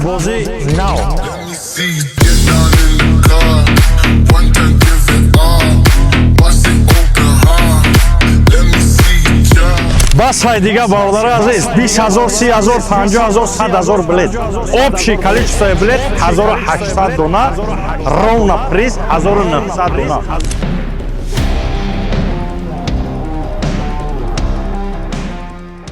Бозӣ нав. Let me see you get down in the car. One time, give it all. Bust it open, huh? Let me see you jump. Бас ҳай дига, бародари азиз, 20 000, 30 000, 50 000, 100 000 билет. Общий количество билет 1800 дона, ровно приз 1900 дона.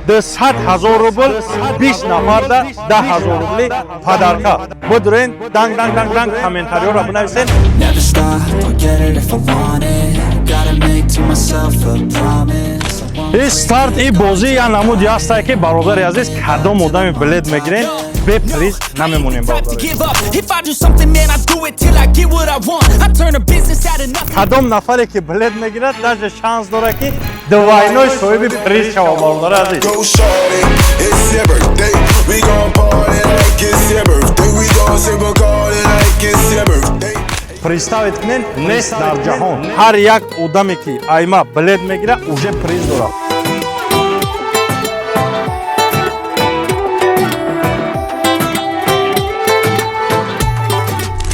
200 000 рубл, 20 нафарда 10 000 рубли подарка. Бидурен, данг, данг, данг, данг, комментариёро бинависен. Never stop, I'll get it if I want it. Gotta make to myself a promise. I won't И старт и бозӣ я намуди ҳастае, ки, бародари азиз, кадом одами билет мегирен, бе приз намемонем, Type to бародари. give up. If I do something, man, I do it till I get what I want. I turn a business out of nothing. Кадом нафаре ки билет мегирад, даже шанс дорад, ки двойной соҳиби приз шава, бародари азиз. Go shorty, it's your birthday. We gon' party like it's your birthday. We gon' sip Bacardi like it's your birthday. Представить кунен, нест дар ҷаҳон. Ҳар як одаме ки айма билет мегирад, уже приз дорад.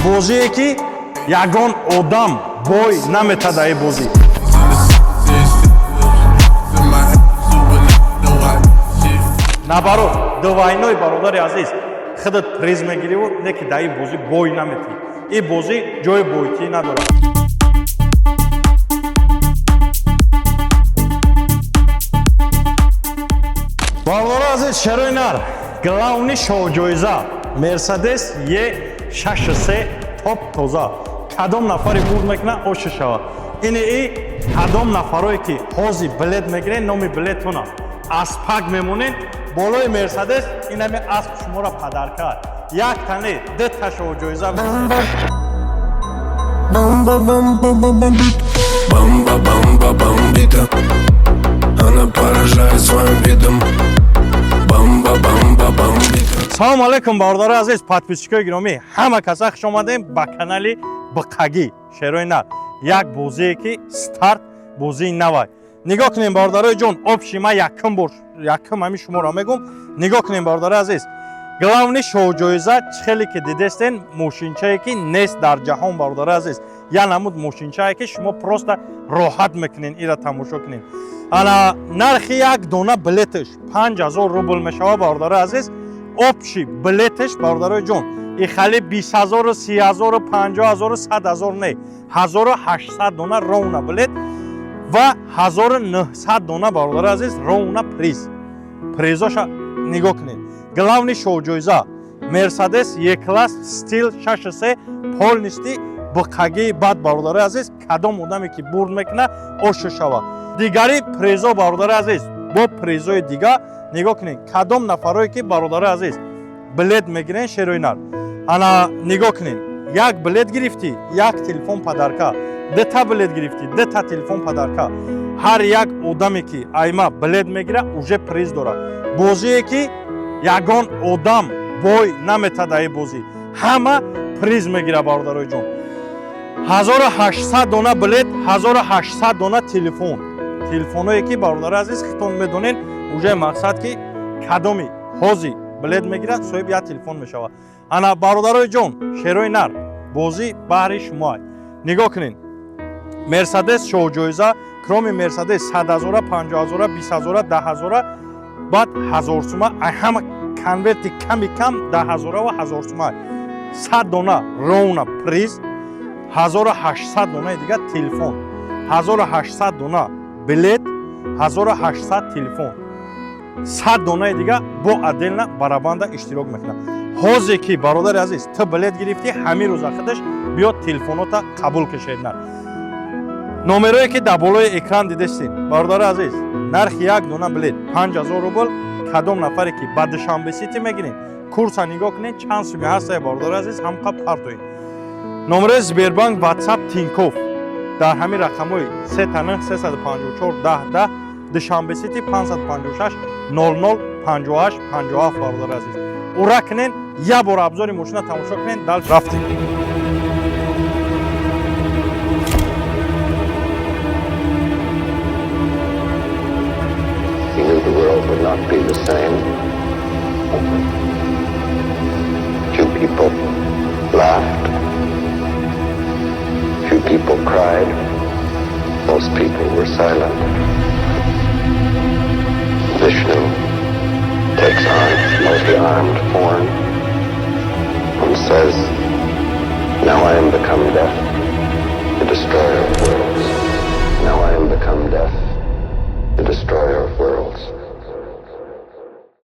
Бозие ки ягон одам бой наметада и бозӣ. Наоборот, двойной, бародари азиз, худат приз мегириву не ки дар ин бозӣ бой наметӣ. Ин бозӣ ҷои бойтӣ надорад. Бародари азиз, шерои нар, главный шоҳҷоиза Мерседес е 63 топ тоза. Кадом нафаре бурд мекунад, оша шавад. Ини и кадом нафарое ки ҳозир билет мегирен, номи билетона аспак мемонен болои Мерседес, инами асп шуморо подарка. Як тане дута шоҳҷоиза. Бомба, бомба, бомба, бомба, бомба, бомбита. Она поражает своим видом. Бомба, бомба, бомбита. Салому алайкум, бародари азиз, подписчикои гиромӣ, ҳама каса хуш омадем ба канали Биқагӣ Шерои нар. Як бозие ки старт, бозии навай. Нигоҳ кунем, бародарои ҷон, общий ма якум бор, якум ҳамин шуморо мегум. Нигоҳ кунем, бародари азиз, главный шоҳҷоиза чӣ хеле ки дидестен, мошинчае ки нест дар ҷаҳон, бародари азиз. Я намуд мошинчае ки шумо просто роҳат мекунен ира тамошо кунен. Ана нархи як дона билеташ 5000 рубл мешавад, бародари азиз. Общий билеташ, бародарои ҷон, и хали 20 0-у, 30 0-у, 50 0-у, 100 000 не, 1800 дона ровно билет ва 1900 дона, бародари азиз, ровно приз. Призоша нигоҳ кунед. Главный шоҳҷоиза Мерседес Е класс стил 63 полностью биқагии бад, бародари азиз. Кадом одаме ки бурд мекунад, оша шава. Дигари призо, бародари азиз, бо призои дига нигоҳ кунед. Кадом нафарое ки, бародари азиз, билет мегирен, шерои нар, ана нигоҳ кунед: як билет гирифтӣ, як телефон подарка, дута билет гирифтӣ, дута телефон подарка. Ҳар як одаме ки айма билет мегирад, уже приз дорад. Бозие ки ягон одам бой наметада и бозӣ, ҳама приз мегирад, бародарои ҷон. 1800 дона билет, 1800 дона телефон. Телефоное ки, бародари азиз, хитон медонен уже, мақсад ки кадоми ҳозир билет мегирад, соҳиби як телефон мешавад. Ана, бародарои ҷон, шерои нар, бозӣ баҳри шумоа. Нигоҳ кунед: Мерседес шоҳҷоиза, кроме Мерседес 100 ҳазора, 50 ҳазора, 20 ҳазора, 10 ҳазора, баъд 1000 сума. Ай ҳама конверти ками кам 10 ҳазора ва 1000 сума. 100 дона ровно приз, 1800 донаи дигар телефон, 1800 дона билет, 1800 телефон, 100 донаи дига бо отдельно барабанда иштирок мекунад. Ҳозе ки, бародари азиз, ту билет гирифтӣ, ҳамин рӯза худаш биёд телефонота қабул кашедна. Номерое ки дар болои экран дидестед, бародари азиз, нархи як дона билет 5000 рубл. Кадом нафаре ки ба Душанбе Сити мегиред, курса нигоҳ кунед, чанд суми ҳастае, бародари азиз, ҳамқа партоед. Номерои Сбербанк, Ватсап, Тинькофф дар ҳамин рақамҳои 3 354 10 10, Душанбе Сити 556 00 58 57. Бародари азиз, ура кунен, як бор обзори мошина тамошо кунен. Дальше рафтем. He knew the world would not be the same. silent. Vishnu takes on his multi-armed form and says, "Now I am become death, the destroyer of worlds."